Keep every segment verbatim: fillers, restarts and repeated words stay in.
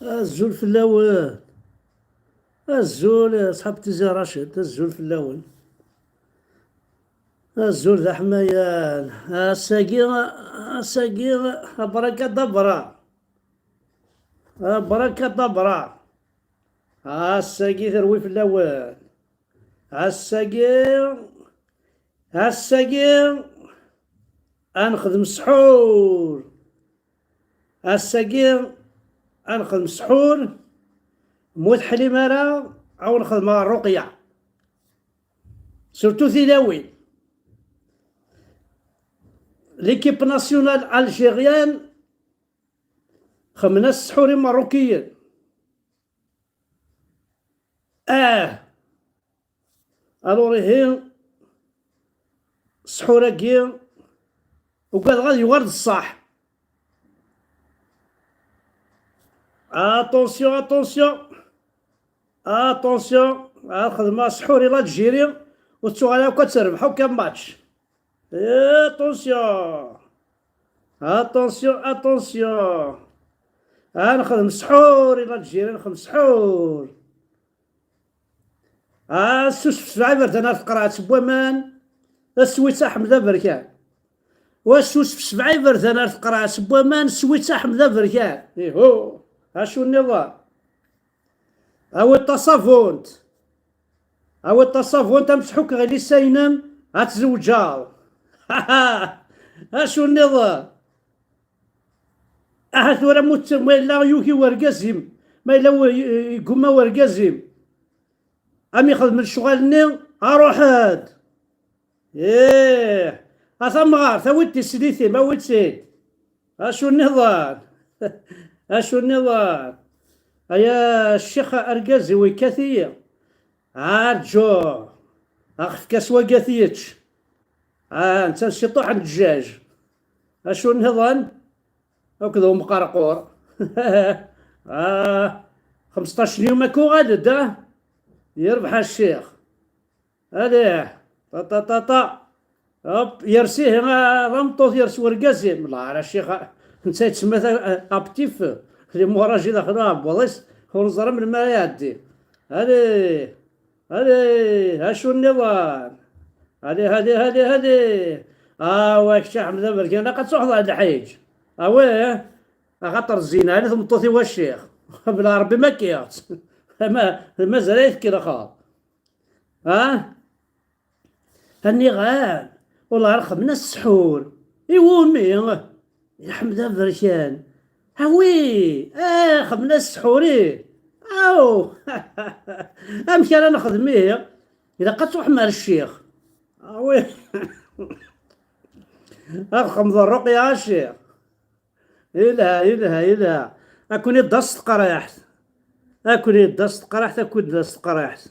Azul fell-awen. Azul, ṣḥab Tizi Racid, azul fell-awen. Azul d aḥmayan. Ass-agi, ass-agi, abrakadabra. Abrakadabra. Ass-agi terwi fell-awen. Ass-agi, ass-agi, ad nexdem ssḥur. Ass-agi, ad nexdem ssḥur. Mu teḥlim ara, ad wen-xedmeɣ ṛṛuqya. Surtout tilawin. L'équipe nationale algérienne xemna ssḥur imeṛṛukiyen. Ah! Alors ihi, ssḥur-agi, ugadeɣ ad yuɣal d ṣṣeḥ. Attention, attention, attention, ad xedmeɣ ssḥur i l'Algérie, ur tettuɣal akk ad terbeḥ akk match. Attention, attention, attention. Ah, nexdem ssḥur i l'Algérie, nexdem ssḥur. Ah, ssusef sebɛa iberdan ar tqerɛet n waman, switt Aḥmed Aberkan. Wa ssusef sebɛa iberdan ar tqerɛet n waman, switt Aḥmed Aberkan. Ihu, acu nniḍen? Awi-d taṣabunt. Awi-d taṣabunt, am tḥukk ɣilisa-inem, ad tzewǧeḍ. Acu nniḍen? Aha tura, mu tt-, ma yella yuki wergaz-im, ma yella we-, yeggumma wergaz-im, am ixedmen lecɣal-nni, aruḥ-d. Ih, a tamɣart, awi-d tislit-im, awi-tt-id. Acu nniḍen? Acu nniḍen? Aya ccix, argaz-iw yekkat-iyi. Arǧu, axef-k-as wagi ad t-yečč. Ah, netta d ciṭuḥ n ddjaj. Acu nniḍen? Akked umqerqur. Ah, xemseṭṭac n yum akka uɣal-d, ah? Yerbeḥ a ccix. Alih, ṭa, ṭa, ṭa, ṭa. Hop, yers ihi, ah, tameṭṭut yers wergaz-im. La, ara ccix, netta yettsemma ta-, aptif, l'hémorragie daxel uɛebbuḍ-is, ur neẓri melmi ara iɛeddi. Alih, alih, acu nniḍen? Alih, alih, alih, alih. Awa, kečč a Ḥmed Aberkan, ilaq ad truḥeḍ ɣer lḥiǧ. Awih, axaṭer zzin ɛni tmeṭṭut-iw a ccix. Bla Ṛebbi ma kkiɣ-tt. Ma, mazal ay tekkelxeḍ. Ha? Aniɣer? Wellah ar xemna ssḥur. Iwumi? I Ḥmed Aberkan. Awi! Ah, xemna ssḥur-i! Aw! Amek ara nexdem ihi? Ilaq ad truḥem ar ccix. Awi! Ad xemḍ ṛṛuqya a ccix. Ilha, ilha, ilha. Ad ken-idda s teqriḥt. Ad ken-idda s teqriḥt, ad ken-idda s teqriḥt.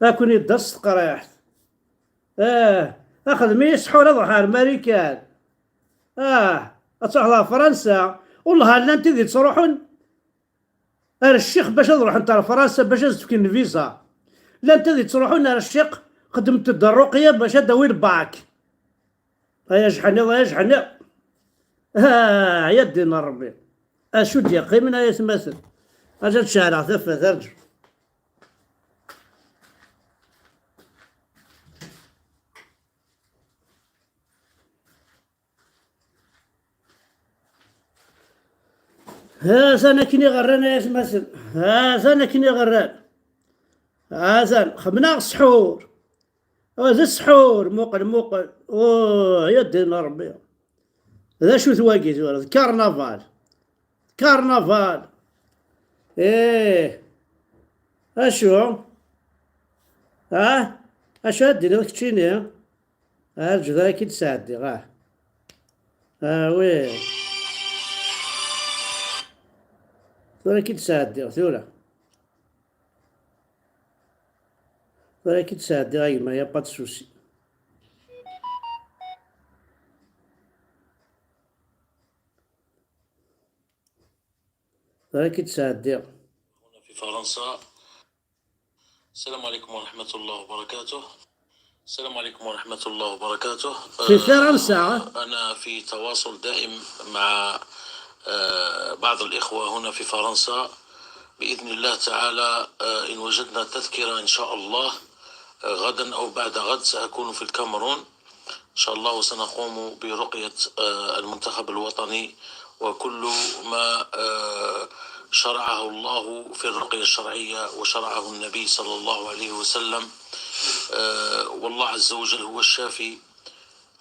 Ad ken-idda s teqriḥt. Ah, axdem-iyi ssḥur ad ruḥeɣ ar Marikan. Ah, ad truḥeḍ ɣer Fransa. Wellah llan tid yettruḥun ar ccix bac ad ruḥent ar Fransa bac ad s-d-fken lviza. Llan tid yettruḥun ar ccix, xedment-d ṛṛuqya bac ad d-tawi lbak. Ay ajeḥniḍ, ay ajeḥniḍ. Ah, ya ddin n Ṛebbi. Acu d-yeqqimen ay atmaten? Aǧa ad ceɛleɣ tafat, arǧu. Ha-t-an akken i ɣ-rran ay atmaten. Ha-t-an akken i ɣ-rran. Ha-t-an, xemneɣ ssḥur. Oh, d ssḥur, muqel, muqel. Oh, ya ddin n Ṛebbi. D acu-t wagi tura? D karnaval. Karnaval. Ih. Acu? Ah? Acu ad d-tiniḍ keččini? Arǧu tura ad k-id-sɛeddiɣ, ah. Ah, oui. Tura ad k-id-sɛeddiɣ, tura. Tura ad k-id-sɛeddiɣ a gma, y a pas de souci. راكي تساعدي. هنا في فرنسا. السلام عليكم ورحمة الله وبركاته. السلام عليكم ورحمة الله وبركاته. في فرنسا. آه، أنا في تواصل دائم مع، آه، بعض الإخوة هنا في فرنسا. بإذن الله تعالى، آه، إن وجدنا تذكرة إن شاء الله، آه، غدا أو بعد غد سأكون في الكاميرون إن شاء الله، وسنقوم برقية، آه، المنتخب الوطني وكل ما، آه، شرعه الله في الرقية الشرعية وشرعه النبي صلى الله عليه وسلم. آه، والله عز وجل هو الشافي،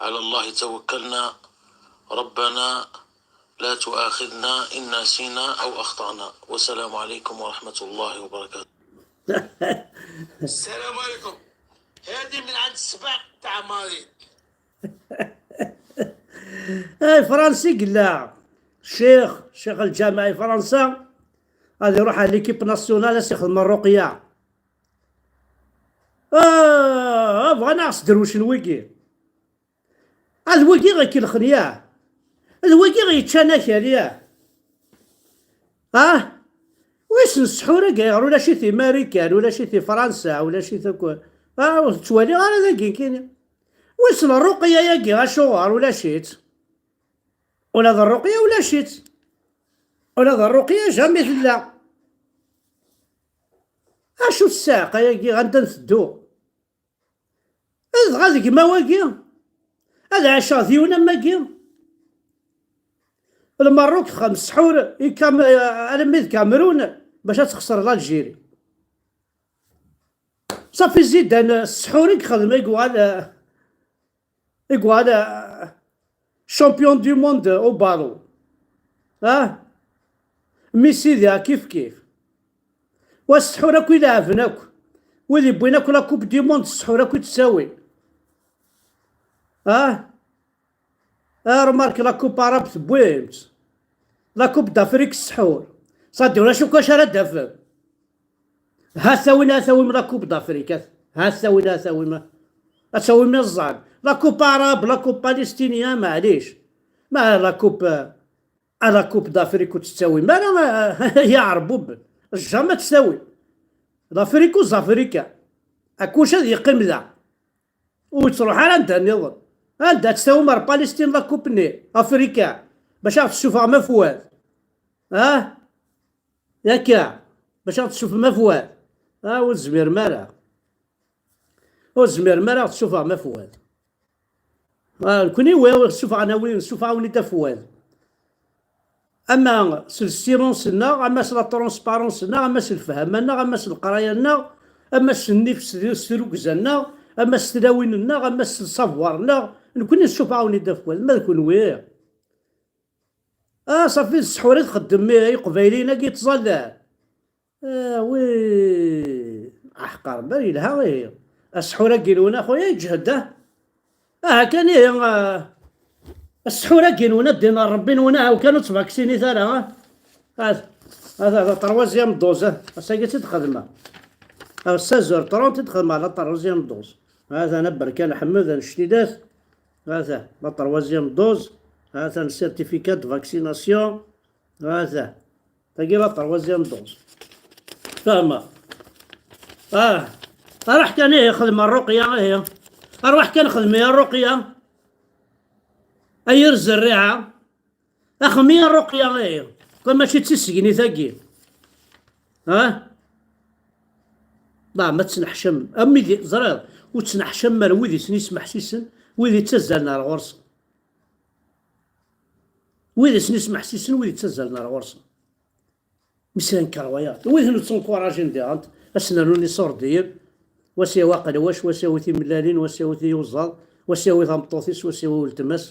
على الله توكلنا، ربنا لا تؤاخذنا إن نسينا أو أخطأنا. والسلام عليكم ورحمة الله وبركاته. السلام عليكم. هذه من عند السبع تاع ماري. اي فرنسي قلع. شيخ، شيخ الجامعة في فرنسا، غادي يروح على ليكيب ناسيونال، اس يخدم الرقية. اه، بغينا نعرف دروشن ويكي. هاد ويكي غير كي الخنيا. هاد ويكي غير يتشانا كاليا. اه؟ ويسن السحور كاع، ولا شي في ماريكان، ولا شي في فرنسا، ولا شي في كو-، اه، توالي غير هذا كاين كاين. ويسن الرقية ياكي غا شوغر ولا شيت. ولا ذا الرقية ولا شيت. ولا ذا الرقية جامي ثلا. اشو الساقة ياكي غندا نسدو. Dɣa d gma wagi. Ad ɛaceɣ d yiwen am wagi. Lmerruk txeddem ssḥur i Kam-, almi d Kamerun bac ad texser l'Algérie. Safi Zidane ssḥur i yexdem i yuɣal, i yuɣal champion du monde au ballon. Ah? Messi diɣ kif kif. Wa ssḥur akk i leɛben akk. Wid yewwin akk la coupe du monde ssḥur akk i tt-ttawin. Ah? Ah, remarque la coupe arabe tewwim-tt. La coupe d'Afrique ssḥur. Ça dit ulac akk acu ara d-tafem. Ha tawin, ha tawim la coupe d'Afrique. Ha tawin, ha tawim. Ad tawim iẓẓan. La coupe arabe, la coupe palestinienne, maɛlic. Ma la coupe, ah, la coupe d'Afrique ur tt-ttawim ara, ah, ya ɛerbuben. Jamais ad tt-tawim. L'Afrique aux Africains. Akkuc ad yeqqim da. Ur yettruḥ ara anda nniḍen. Anda ad tt-tawim ar Palestine la coupe-nni, Afrika, bac ad ɣ-tessufɣem afwad. Ah? Yakka, bac ad ɣ-tessufɣem afwad. Ah, ur tezmirem ara. Ur tezmirem ara ad ɣ-tessufɣem afwad. Ah, nekni wi, wi ɣ-ssufɣen a win, ssufɣen-id afwad. Ama s l'assurance-nneɣ, ama s la transparence-nneɣ, ama s lefhama-nneɣ, ama s leqraya-nneɣ, ama s nnif s, s trugza-nneɣ, ama s tlawin-nneɣ, ama s savoir-nneɣ, nekni nessufɣen-id afwad, ma d kenwi. Ah, safi, d ssḥur i txeddem i, i Iqbayliyen-agi ttẓallan. Ah, wi. Aḥeqq Rebbi yelha, ihi. Aseḥḥur-agi-nwen, a xuya, yeǧhed, ah. Aha kan, ihi, ah, aseḥḥur-agi-nwen, a ddin n Rebbi-nwen, aha, kan ur ttbaksinit ara, ah. Hat, hat, hat, la troisième dose, ah. Ass-agi i tt-id-xedmeɣ. Ah, seize heures trente i d-xedmeɣ la troisième dose. Hat, ana Berkan Ḥmed, annect-ilat. Hat, la troisième dose. Hat, un certificat de vaccination. Hata. Tagi la troisième dose. Fehmeɣ. Ah. Aruḥ kan ihi xdem rruqya ihi. Aruḥ kan xdem i rruqya. Ay yir zerriɛa. Axem i rruqya ihi. Kan mačči d tissegnit-agi. Ha? Ḍa, ma ttneḥcam. Am wid, ẓriɣ, ur ttneḥcam ara wid i sen-ismeḥsisen, wid ittazzalen ar ɣur-sen. Wid i sen-ismeḥsisen, wid ittazzalen ar ɣur-sen. Mi s-yenker wayeḍ. Wid ur ttenkurajin diɣen, ad sen-rnun iṣurdiyen, wa s-yawi aqelwac, wa s-yawi timellalin, wa s-yawi tiyuẓaḍ, wa s-yawi tameṭṭut-is, wa s-yawi weltma-s.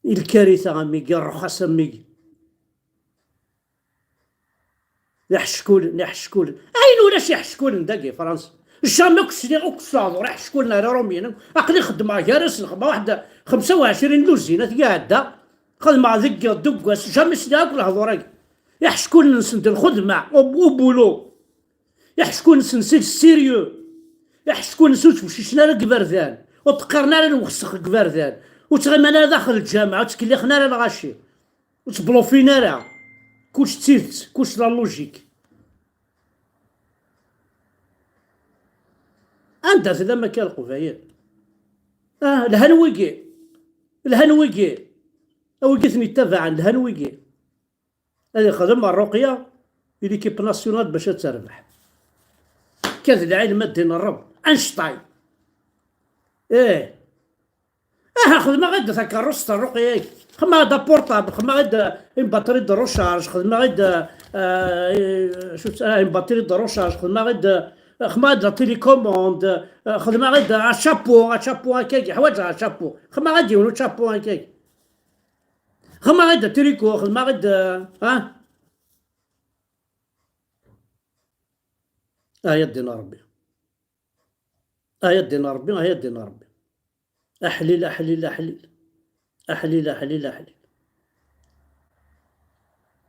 I lkarita am wigi, rrxas am wigi. D iḥeckulen, iḥeckulen. Ayen ulac iḥeckulen dagi, Fransa. Jamais akk sliɣ akk s lehdur iḥeckulen ar Iṛumyen. Aql-i xeddmeɣ gar-asen, xedmeɣ waḥed xemsa u ɛecrin luzinat i iɛedda. Xedmeɣ deg, deg wass. Jamais sliɣ akk lehdur-agi. Iḥeckulen-nsen d lxedma, au, au boulot. Iḥeckulen-nsen c'est le sérieux. Iḥeckulen-nsen ur ttweccicen ara deg iberdan. Ur ṭṭeqqiren ara lwessex deg iberdan. Ur ttɣiman ara daxel lǧameɛ, ur ttkellixen ara lɣaci. Ur ttblufin ara. Kullec d tidet, kullec d la logique. Anda tellam akka Leqbayel? Ah, lhan wigi, lhan wigi, a wigi ten-ittabaɛen, lhan wigi. Ad ixdem ṛṛuqya i l'équipe nationale bac ad terbeḥ. Akka d lɛilm ad d-inerreb. Einstein. Ih. Aha, xedmeɣ-id takeṛṛust ṛṛuqya-agi. Xedmeɣ-id aportable, xedmeɣ-id une batterie de recharge, xedmeɣ-id, euh, euh, une batterie de recharge, xedmeɣ-id, euh, xedmeɣ-id la télécommande, euh, xedmeɣ-id un chapeau, un chapeau akkagi, ḥwaǧeɣ un chapeau. Xedmeɣ-id yiwen uchapeau akkagi. Xedmeɣ-id tricot, xedmeɣ-id, ah? Aya ddin n Ṛebbi. Aya ddin n Ṛebbi, aya ddin n Ṛebbi. Aḥlil, aḥlil, aḥlil. Aḥlil, aḥlil, aḥlil.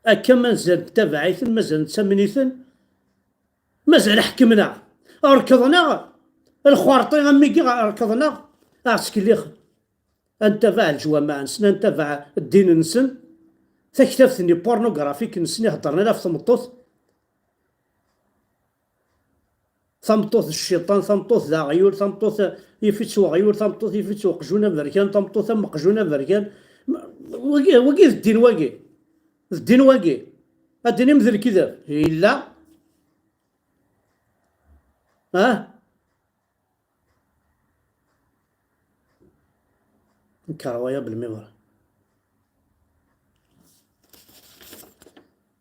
Akka mazal nettabaɛ-iten, mazal nettamen-iten, mazal ḥekmen-aɣ. Rekḍen-aɣ, lxerṭi am wigi rekḍen-aɣ, aɣ-ttkellixen. Ad ntabaɛ leǧwameɛ-nsen, ad ntabaɛ ddin-nsen, taktabt-nni pornographique-nsen i heddren ala ɣef tmeṭṭut. Tameṭṭut d cciṭan, tameṭṭut d aɣyul, tameṭṭut yif-itt weɣyul, tameṭṭut yif-itt uqjun aberkan, tameṭṭut am uqjun aberkan. Wagi, wagi d ddin wagi. D ddin wagi. Ad d-tinim d lekdeb. Yella. Ah? Nker waya belmi ur.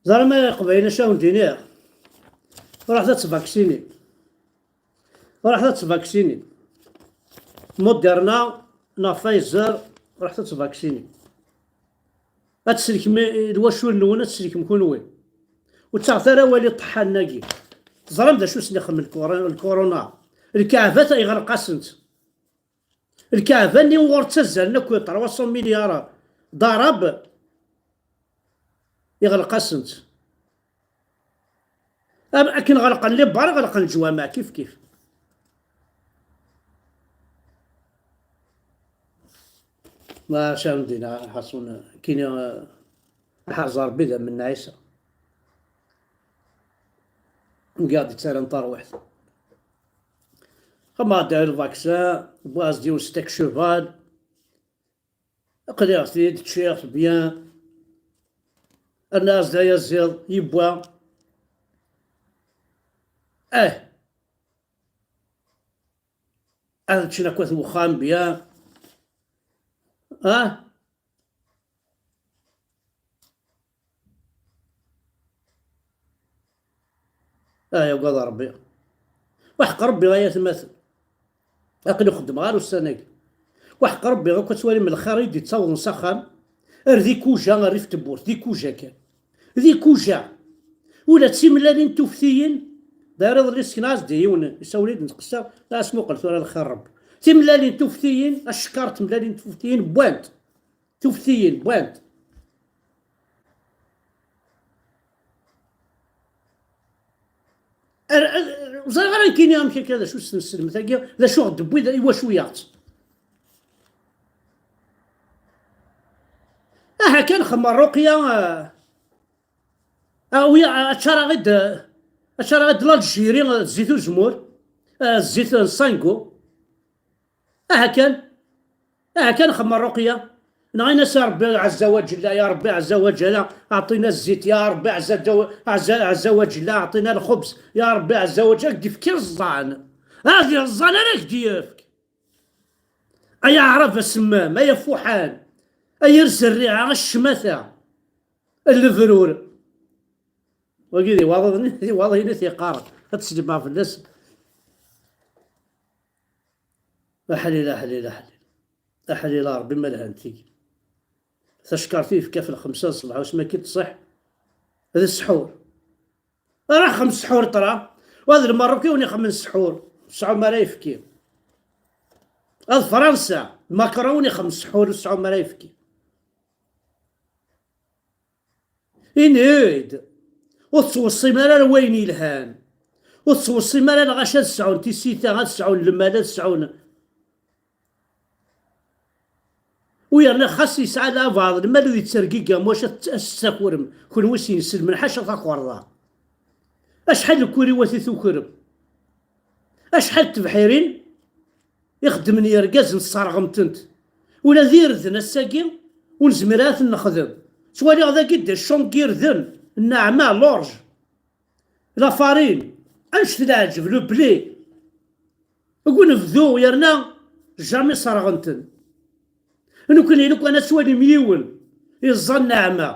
Ẓer ma Leqbayel acu awen-d-iniɣ. Ruḥet ad tvaksinim. Ruḥet ad tvaksinim. Moderna neɣ Pfizer, ruḥet ad tvaksinim. Ad tselkem i, i lwacul-nwen, ad tselkem kunwi. Ur ttaɣet ara awal i ṭṭeḥḥanen-agi. Teẓram d acu sen-ixdem lkor-, lkuruna? Lkeɛbat iɣleq-asent. Lkeɛba-nni uɣur ttazzalen akk trois cents milliards d'Arabes, iɣleq-asent. Am akken ɣelqen les bars, ɣelqen leǧwameɛ, kif kif. Ma acu ara m-d-iniɣ, ḥaṣun, kini, ḥerz Ṛebbi d amen n Ɛisa. Ngiɣ-d yettaran tarwiḥt. Xedmeɣ-d lvaksin, wwiɣ-as-d yiwen stek cheval. Qliɣ-t-id, ččiɣ-t bien. Rniɣ-as-d ayaziḍ, yewwa. Eh. Ad ččen akk at wexxam bien. Ah. Ah, yagad Ṛebbi. Waḥeq Ṛebbi, ay atmaten. Aql-i xeddmeɣ ar ussan-agi. Waḥeq Ṛebbi, akk ad twalim lxir i d-ittawḍen s axxam, ar d ikuja, ar rrif n tewwurt, d ikuja kan. D ikuja. Ula d timellalin tuftiyin, d ara iḍelli sekneɣ-as-d i yiwen, isawel-id, netqeṣṣer, la asmuqel tura lxir Ṛebbi. Timellalin tuftiyin, acekkaṛ n tmellalin tuftiyin, wwant. Tuftiyin, wwant. Ar, ar, ur ẓriɣ ara nekkini amek akka, d acu s-, nesselmet-agi, d acu ɣ-d-tewwi, d, iwacu yaɣ-tt. Aha kan xemmer Ruqya, ah, ah, wi, ah, aččaraɣ-id, ah, aččaraɣ-id l'Algérie, ah, zzit uzemmur, ah, zzit n Sango. Aha kan, aha kan xemmer Ruqya. Neɣ in-as a Ṛebbi Ɛezza wa Ǧella, ya Ṛebbi Ɛezza wa Ǧella, aɛṭina zzit, ya Ṛebbi Ɛezza Ǧella, Ɛezza, Ɛezza wa Ǧella, aɛṭina lxebz, ya Ṛebbi Ɛezza wa Ǧella, ad k-d-yefk iẓẓan. Ad iẓẓan ara k-d-yefk. Ay aɛrab asemmam, ay afuḥan, ay ar zerriɛa, a ccmata, a lebrur. Wagi d iwaḍiyen, d iwaḍiyen i t-yeqqaren. Ad teslemmeɣ fell-as. Aḥlil, aḥlil, aḥlil. Aḥlil a Ṛebbi ma lhant tigi. Tacekkart i yefka f lxemsa n ṣṣbeḥ, usma ki tṣiḥ, d ssḥur. Ara xems ssḥur ṭra, wa d lmerruk i wen-ixemmen ssḥur, ur tesɛum ara ayefki. Ad Fransa, Macron ixemm ssḥur, ur tesɛum ara ayefki. Ini-d, ur tettweṣṣim ara ar wayen yelhan. Ur tettweṣṣim ara lɣaci ad sɛun tisita, ad sɛun lmal, ad sɛun. U yerna xas yesɛa lɛabaɛḍ lmal ur yettergigi am wacu ad t-, ad s-tessakrem, kenwi s yinselmen, ḥaca takerḍa. Acḥal n ukuriwat i tukrem? Acḥal n tebḥirin i xeddmen yergazen tesserɣem-tent? Ula d irden ass-agi ur nezmir ara ad ten-nexdem. Ttwaliɣ dagi d cchant n yirden, nneɛma, l'orge, la farine, annect leɛǧeb, le blé. Deg unebdu yerna jamais serɣen-ten. Nekkni lukan ad twalim yiwen yeẓẓa nneɛma,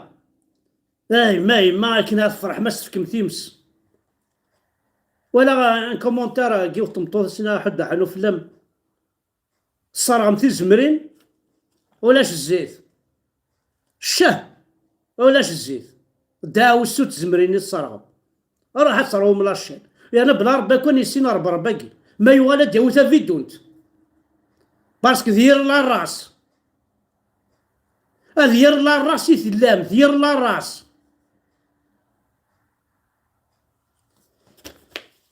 a yemma, a yemma, akken ara tferḥem ad s-tefkem times. Walaɣ un commentaire n yiwet n tmeṭṭut, sin ara ḥuddeɣ ḥanu fell-am. Tesserɣem tizemrin, ulac zzit. Ccah, ulac zzit. Ddaɛwessu d tizemrin i tesserɣem. Ruḥ ad terwem la chaîne. Yerna bla Rebbi akk ad yessin Rebbi, Rebbi-agi. Ma yuɣal ad d-yawi tavidunt. Parce que d yir la race. Ad yir la race i tellam, d yir la race.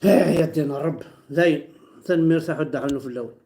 Eh, ya ddin Rebbi. Dayen, tanemmirt a ḥuddeɣ ḥanu fell-awen.